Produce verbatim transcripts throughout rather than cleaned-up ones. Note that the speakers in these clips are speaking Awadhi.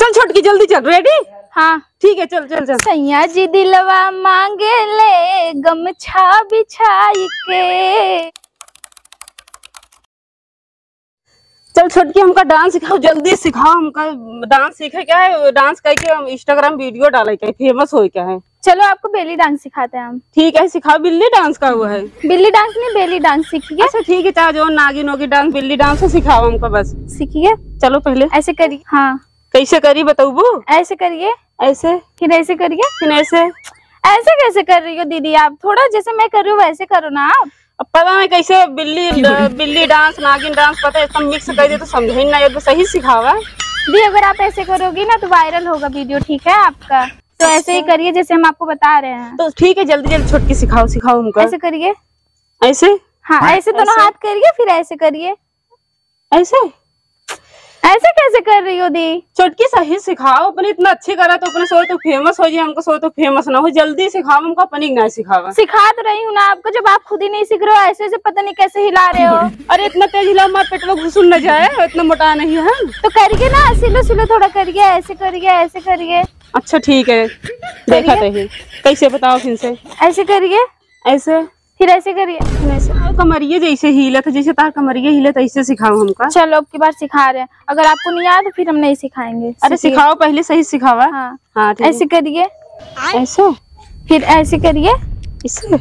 चल छोटकी, जल्दी चल, ready? हाँ। ठीक है, चल, चल, चल। सैया जी दिलवा मांगे ले गमछा बिछाई के। चल छोटकी, हमका dance सिखाओ, जल्दी सिखाओ हमका। Dance सीखे क्या है? Dance करके हम Instagram video डाले के है, famous होए क्या है? चलो, आपको belly dance सिखाते हैं हम। ठीक है, सिखाओ। बिल्ली dance का हुआ है? बिल्ली dance नहीं, belly dance सीखिए। अच्छा ठीक है, चाहे जो नागिन होगी dance, बिल्ली dance तो सिखाओ हमको बस। सीखिए। चलो पहले। ऐसे करिए, हाँ। कैसे करी बताऊबू? ऐसे करिए। ऐसे? फिर ऐसे करिए। फिर ऐसे? ऐसे कैसे कर रही हो दीदी आप? थोड़ा जैसे मैं कर रही हूँ वैसे करो ना आप। अब पता नहीं कैसे बिल्ली, बिल्ली dance, नागिन dance, पता है, सब mix कर दे तो समझे ही ना, ये तो सही सिखावा। दी, अगर आप ऐसे करोगी ना तो viral होगा video, ठीक है आपका? तो ऐसे ही करिए जैसे हम आपको बता रहे हैं। तो ठीक है, जल्दी जल्दी छोटकी सिखाओ, सिखाओ हमको। ऐसे करिए। ऐसे? हाँ, ऐसे दोनों ऐसे? हाथ करिए, फिर ऐसे करिए। ऐसे? ऐसे कैसे कर रही हो दी? छोटकी सही सिखाओ, अपने इतना अच्छी करा तो अपने सोए तो famous हो जाए, हमको सोए तो famous ना हो, जल्दी सिखाओ हमको, अपनी ना सिखावा। सिखा तो रही हूँ ना आपको, जब आप खुद ही नहीं सीख रहे हो, ऐसे ऐसे पता नहीं कैसे हिला रहे हो। अरे इतना तेज हिलाओ, मार पेटवा घुसुन न जाए, इतना मोटा नहीं है। तो करिए ना, सिलो सिलो थोड़ा करिए, ऐसे करिए, ऐसे करिए। अच्छा ठीक है, देखा करिए। तो ही। कैसे बताओ फिर से? ऐसे करिए। ऐसे? फिर ऐसे करिए। फिर ऐसे। और कमरिया जैसे हिलत है, जैसे तार कमरिया हिलत, ऐसे सिखाओ हमका। चलो, अब की बार सिखा रहे हैं। अगर आपको नहीं आया तो फिर हम नहीं सिखाएंगे। अरे सीखिए। सिखाओ, पहले सही सिखावा। हाँ। हाँ, ठीक है। ऐसे करिए। ऐसे? फिर ऐसे करिए। इसे?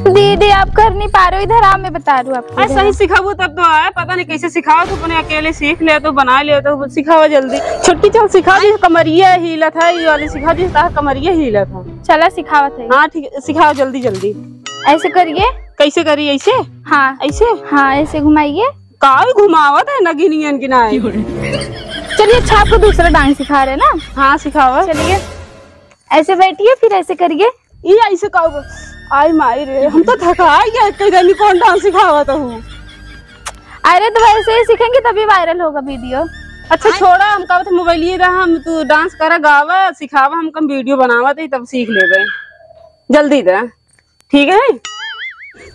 दीदी, आप कर नहीं पा रहे हो, इधर आओ, मैं बता रही हूँ आपको, अरे, इधर सही आओ। सिखाबू तब तो आए, पता नहीं कैसे सिखाओ, तो अपने अकेले सीख ले, तो बना ले, तो सिखाओ जल्दी। छोटकी, चल सिखा दी, कमरिया हिलत है, ये वाली सिखा दी, तार कमरिया हिलत है। चला, सिखावत है। हाँ, ठीक है, सिखाओ जल्दी, जल्दी। ऐसे करिए। कैसे करी, ऐसे? हाँ। ऐसे? हाँ, ऐसे घुमाइए। काहे घुमावत है नगिनियन की नाई? चलिए, अच्छा, आपको दूसरा dance सिखा रहे हैं ना? हाँ, सिखावा। चलिए, ऐसे बैठिए, फिर ऐसे करिए। ई ऐसे का हुआ? आई माई रे, हम तो थका गया, कई जानी कौन dance सिखावत हूँ। अरे, तो वैसे ही सीखेंगे, तभी viral होगा video। अच्छा, छोड़ा, हम कहत मोबाइल रहा, हम तू dance करा, गावा, सिखावा, हम कम video बनावत ही, तब सीख लेबे। जल्दी दे, ठीक है?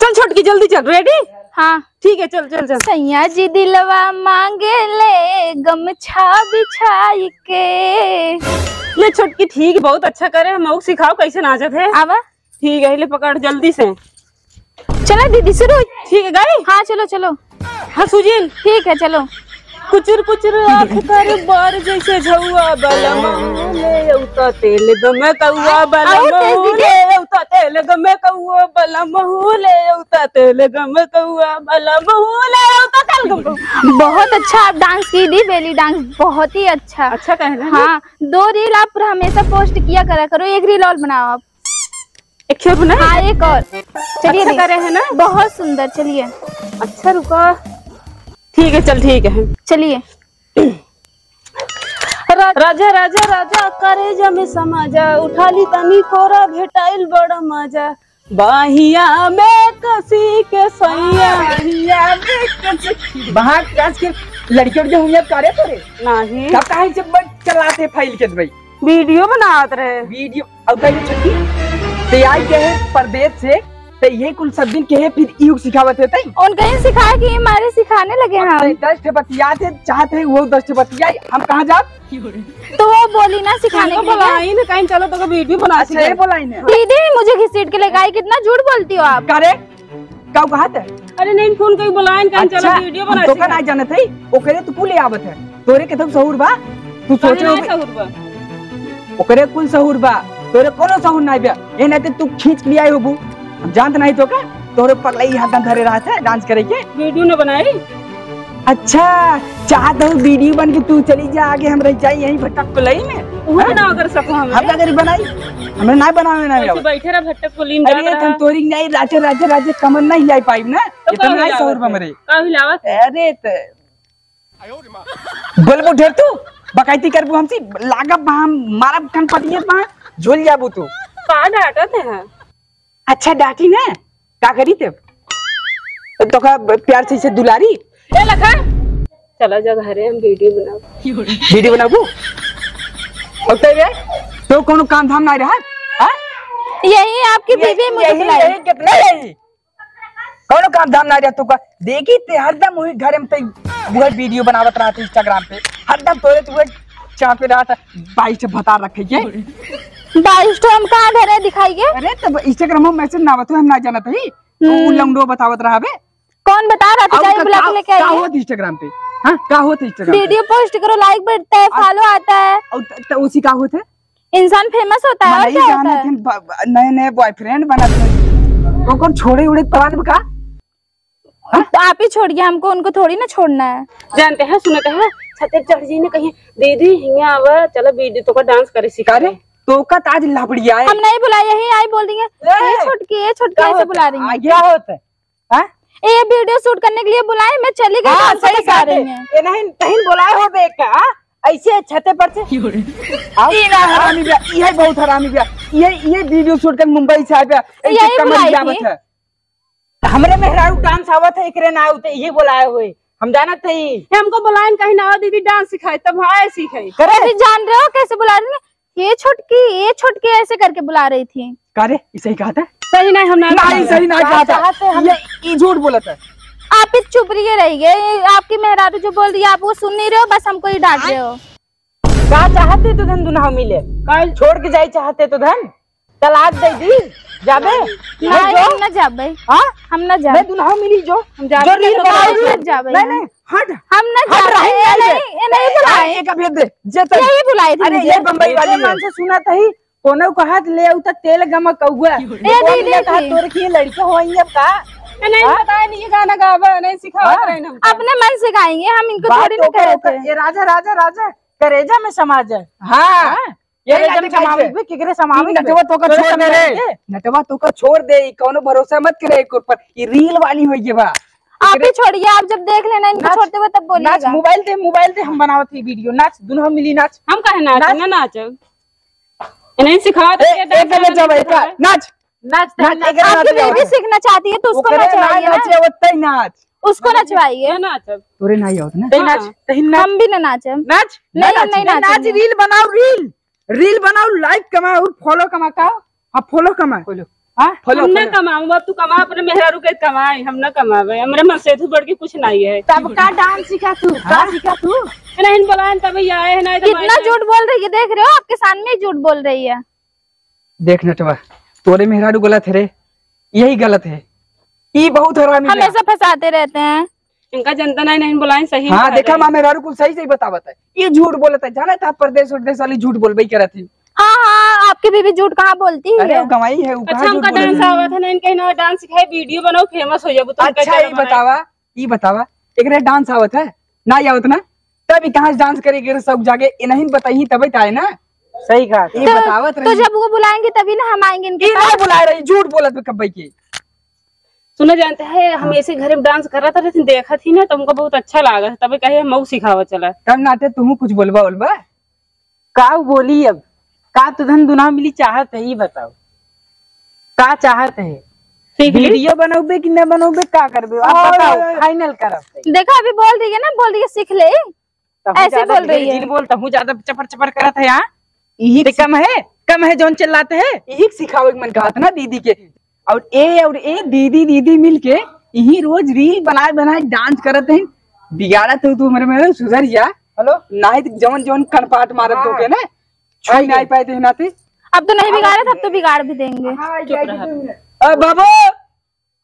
चल छोटकी, जल्दी चल, ready? हाँ। ठीक है, चल, चल, चल। सैया जी दिलवा मांगे ले गमछा बिछाई के। ले छोटकी, ठीक, बहुत अच्छा करे, हमहू सिखाओ कैसे नाचत है। आवा। ठीक है, ले पकड़ जल्दी से। चला दीदी, शुरू। ठीक है, गई? हाँ, चलो, चलो। हाँ, सुजीन। ठीक है, चलो। कुचुर कुचुर आँख कर बार जैसे झौआ बलम ले उता तेल गम कौआ बलम और तेज दीदी। ले उता तेल गम कौआ बलम ले उता तेल गम कौआ बलम ले उता तेल गम कौआ। बहुत अच्छा आप dance की दी, belly dance, बहुत ही अच्छा। अच्छा कहना है। हाँ, दो reel आप हमेशा post किया करा करो, एक reel और बनाओ आप। एक और बनाए? हाँ, एक और। चलिए अच्छा दी। करे है ना? बहुत सुंदर, चलिए। अच्छा रुका, ठीक है, चल ठीक है। चलिए। रा-, राजा, राजा, राजा, करेजा में समाजा, उठा ली तनी कोरा, भेटाइल बड़ा मजा। बाहिया में कसी के सैया। बाहिया में कसी। बाहर आज के लड़कियों जो हुई करे तोरे। नहीं। तब काहे से बड़ चलाते फाइल के भाई? Video बनावत रहे। Video, अब कहीं छुट्टी? ते आई के है परदेश से, ते ये कुल सब दिन के है, फिर योग सिखावत है तई? उनका ही सिखाए कि ये मारे सिखाने लगे अब हम। ते दस ठे बतियात है, चाहत है वो दस ठे बतियाई, हम कहाँ जाब? तो वो बोली ना सिखाने के लिए। बोलाई ना कहीं, चलो तो video बना अच्छा, ये बोलाई ना। दीदी मुझे घसीट के लेके आई, कितना झूठ बोलती हो आप। का रे? का कहत है? अरे नहीं, फोन कहीं बोलाइन, कहीं चलो अच्छा, video हम बना तोका सिखा। ना जानत है, ओकरे तू कुल आवत है, तोरे के तो सहूर बा, तू काहे सोचे ना होबे। सहूर बा? ओकरे कुल सहूर बा, तोरे कोनो सहूर ना बा। ए नहीं तो तू खींच के ले आई होबू, हम जानत नहीं तोका, तोरे पगलाई हाथ में धरे रहत है dance करे के। Video न बनाई। अच्छा, चाहत हो video बन के तू चली जा आगे, हम रह जाई यहीं भटक कुलई में? तू हाँ? ना अगर सको हम। हम का करी बनाई? हमें ना बनावे ना ऐसे आवे। बैठे रह भटक कुलई में अरे जात रहा। तुम तोरी नहीं राजे राजे राजे कमर नहीं हिलाई पाई ना। तो ये तो का नहीं हिलावत सहूर बा है? मरे। का हिलावत है? अरे ते बोलबू ढेर तू, बकैती करबू हमसे, लागब बा हम, मारब कनपटिए बा, झोल जाबू तू। का डांटत है? अच्छा डांटी ना, का करी ते? तोका प्यार से इसे दुलारी। ए लखन, चला जा घरे, हम video बनाओ। Video बनाबू? और ते बे, तो कोनो काम धाम नहीं रहा? हाँ? यही आपकी ये-, बीवी मुझे यही, बुलाई। यही कितना यही? कौनो काम धाम ना रहत तू का? देखी ते हरदम वही घर में ते वही video बनावत रहत Instagram पे। हरदम तोरे तू वही चापे रहा था, बाईस ठे भतार रखे के। बाईस ठो हम कहाँ धरे दिखाई के? अरे, तब Instagram में message ना आवत हो, हम ना जानत हई। हम्म। उ लौंडो बतावत रहा बे। कौन बता रहा था? और जाइए का, बुला के का, लेके का आइए। होत Instagram पे? हाँ, का होत Instagram पे? Video post करो, like बढ़ता है, आ, follow आता है। और त, त उसी का होत है? इंसान famous होता है, और मनई क्या होता जानत है? हैं, ब, ब, नए नए boyfriend बनत हैं। तो कौन छोड़े उड़े परान का? हाँ? तो आप ही छोड़िए, हमको उनको थोड़ी ना छोड़ना है। जानते हैं, सुनते हैं, छते चढ़ जी ने कहीं, "दीदी, हियाँ आवा, चलो video तो का dance करे सिखा अरे, दे।" तो का ताज लापड़िया है। हम नहीं बुलाए, यही आई बोल रही है, ए, "ये छोटकी, ये छोटकी", क्या ऐसे होता बुला रही है? आ, क्या होता है? हाँ? ये video shoot करने के लिए बुलाए, मैं चली गई, हाँ, तो हमको सही फंसा बात है। रही हैं। ये नहीं, नहीं बुलाए हो बे का, हाँ? ऐसे छते पर से। क्यों रे? आओ। ई ना हरामी बे, ये बहुत हरामी बे। ये, ये video shoot कर मुंबई से आए बे, ऐसे यही कमर बुलाई जावत थी। है। हमरे मेहरारू dance आवत है, एकरे ना आवते, ये बोलाए हुए। हम जानत हई। ये हमको बोलाइन कहीं ना, "आओ दीदी dance सिखाए", तब हम आए सीखे। करे? अभी जान रहे हो कैसे बुला रही है? "ये छोटकी, ये छोटकी", ऐसे करके बुला रही थी। का रे? ई सही कहा था? सही नहीं, हम ना नहीं, सही ना कहा था। चाहते हम ये, ई झूठ बोलत है। आप ही चुप रहिए, रहिए। ये आपकी मेहरारू जो बोल रही है, आप वो सुन नहीं रहे हो, बस हमको ही डांट रहे हो। का चाहते तो धन दुनहौ मिले? काल छोड़ के जाई चाहते तो धन तलाक दे दी, जाबे? नहीं, नहीं, जो? हम ना जाबे। हाँ? हम ना जाबे। मैं दुनहौ मिली जो। हम जाबे जो reel नहीं, बनाई हम ना जाबे। नहीं, नहीं, हट। हम ना हट जाबे, रही ये नहीं नहीं, ये नहीं बुलाए। एक भेज दे, जे तक। यही बुलाई थी अरे, मुझे। ये बम्बई वाली मन से सुना तही, कोनो कहत ले आऊ त तेल गम कौआ। ए, कौन दीदी, मिला कहा दीदी। तोर की लड़के होई अब का? ए, नहीं हाँ? पता है, नहीं ये गाना गावा, नहीं सिखावत हाँ? रहे हमको। अपने मन से गाएंगे, हम इनको बात थोड़ी ना तो करो, कहते हैं। ए, राजा, राजा, राजा। करेजा में समा जाए। हाँ। हाँ? ये करेजा में समा जाए। केकरे समा जाए? नटवा तोका छोड़ दे रे। नटवा तोका छोड़ दे, ई कौनो भरोसा मत करे एक ऊपर। ई reel वाली होई गे बा। आप ही छोड़िए, आप जब देख लेना इनको छोड़ते हुए तब बोलिएगा। नाच, mobile दे, mobile दे, हम बनावत ही video। नाच, दुनहौ मिली नाच। हम काहे नाच? नाच। ना नाचब। इन्हें सिखावत ए, है, एक dance नाच, नाच। नाच, नाच, नाच, नाच। आपकी बेबी सीखना चाहती है तो उसको नचवाइए ना। नाचे, ओतई नाच। उसको नचवाइए। ना नाचब। तोरे नाई आवत ना। तही नाच, हाँ। तही नाच। हम भी ना नाचब। नाच। नहीं, नाच, हम नहीं नाच, नाचेंगे। Reel बनाओ, reel। Reel बनाओ, like कमाओ, follow कमा का? हाँ, follow कमा। Follow। हाँ? Follow, हम ना follow। कमाऊ, अब तू कमा, अपने मेहरारू के कमाए, हम ना कमावे। हमरे मन से तू बढ़ के कुछ नहीं है। तब का dance सीखा तू? का हाँ? सीखा तू? नहीं बोला है, तब ये आए हैं, नहीं तो कितना मार झूठ बोल रही है, देख रहे हो? आपके सामने ही झूठ बोल रही है। देख नटवा, तोरे मेहरारू गलत है रे, यही गलत है। ई बहुत हरामी बा। हमेशा फंसाते रहते हैं। इनका जनता नहीं, नहीं बुलाएं, सही हाँ, बता देखा रहे। माँ मेहरारू कुल सही सही बतावत है। ये झूठ बोलत है, जाना था परदेश उरदेश वाली झूठ बोलबे ही करत है। हाँ, हाँ, आपकी बीबी झूठ कहाँ बोलती है? अरे, वो गंवाई है, वो अच्छा, कहाँ झूठ हमका बोलत dance है? आवत है ना, इनके ना dance सिखाए, video बनाओ, famous हो जाबू, तो अच्छा, ये बतावा, ई बतावा, एकरे dance आवत है? ना आवत ना? तब ई कहाँ से dance करे के शौक जागे? इनहीं बताई तबे त आए ना। सही कहा। ई तो, बतावत तो रही। जब वो बुलाएंगे तभी ना हम आएंगे इनके ई पास। ना बुलाए रही, झूठ बोलत बे कब्बई के। सुनो जानते हैं, हम हाँ। ऐसे घर में dance कर रहा था, लेकिन देखा थी ना, तो हमको बहुत अच्छा लगा, तबे कहे हम मऊ सिखावा चला। तब नाते तुम कुछ बोलबा बोलबा? का बोली अब? का तो धन दुना मिली चाहत है, ई बताओ, का चाहत है? सीख ली। Video बनौबे कि न बनौबे, का करबे? आप और बताओ, final करब। देखा, अभी बोल रही है ना, बोल रही है, सीख ले। तहु ऐसे ज्यादा बोल रही है। जिन बोल, तहु ज्यादा चपर चपर करत है, हाँ? इही ते कम है, कम है जौन चिल्लाते हैं। इही सिखावे के मन कहत ना दीदी के। और ए, और ए दीदी, दीदी मिलके इही रोज reel बनाए, बनाए dance करत हैं। बिगाड़ा तो तू मेरे में सुधर जा। Hello। नाहीं तो जौन, जौन कनपाट मारत हाँ। तो के ना, छुई नाहीं पाए थे नाते। अब तो नहीं बिगाड़े, तब तो बिगाड़ भी देंगे। हाँ, चुप रहा। ए बाबू,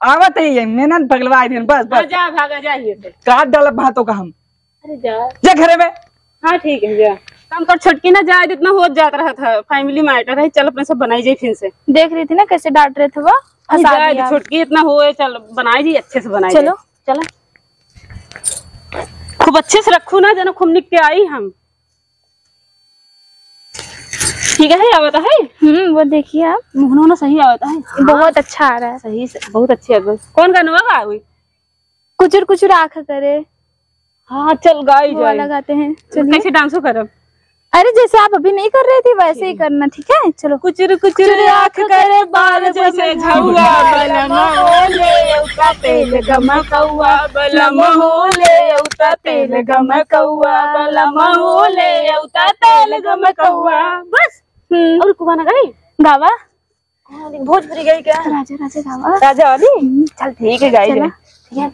आवत है ये, मेहनत पगलवा दिन, बस, हाँ, बस। जा, भागा, जा, ये से। काट डालब भातों का हम। अरे जा। जा घरे में। हाँ, ठीक है, जा। काम कर छोटकी ना, जा, जितना हो जात रहा था, family matter है, चल अपने सब बनाई जाए फिर से। देख रही थी ना कैसे डांट रहे थे वो, अरे फंसा जा, दिया। छोटकी इतना हो, चल बनाई जाए, अच्छे से बनाई चलो। जाए। चलो। खूब अच्छे से रखू ना, जना खूब निक के आई हम। ठीक है, आवत है? हम्म, वो देखिए आप। मुहनो ना सही आवत है। बहुत हाँ। अच्छा आ रहा है। सही से, बहुत अच्छे आ गए। कौन गाना गा हुई? कुचुर कुचुर आँख करे। हाँ, चल गाई वो जाए। वाला गाते हैं। चलिए। कैसे dance करब? अरे, जैसे आप अभी नहीं कर रहे थे, वैसे ही ठीक। करना, ठीक है? चलो। कुचुर कुचुर कुचुर आँख आँख करे, करे, बाल बाल जैसे जैसे झौआ, झौआ, बलमा ओले, उता तेल गमकौआ, बलमा ओले, उता तेल गमकौआ, बलमा ओले, उता तेल गमकौआ। बस। हम्म। और कुछ गाना गाई? गावा। कौन वाली? भोजपुरी गई क्या? राजा, राजा गावा। राजा वाली? हम्म। चल ठीक है, गाई चला। जाए। ठीक है।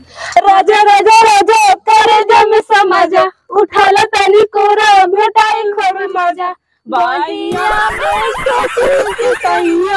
राजा, राजा, राजा, करेजा में समा जा, उठाला तनी कोरा, भेटाई खूब मजा। बहिया में ससुर के सैया,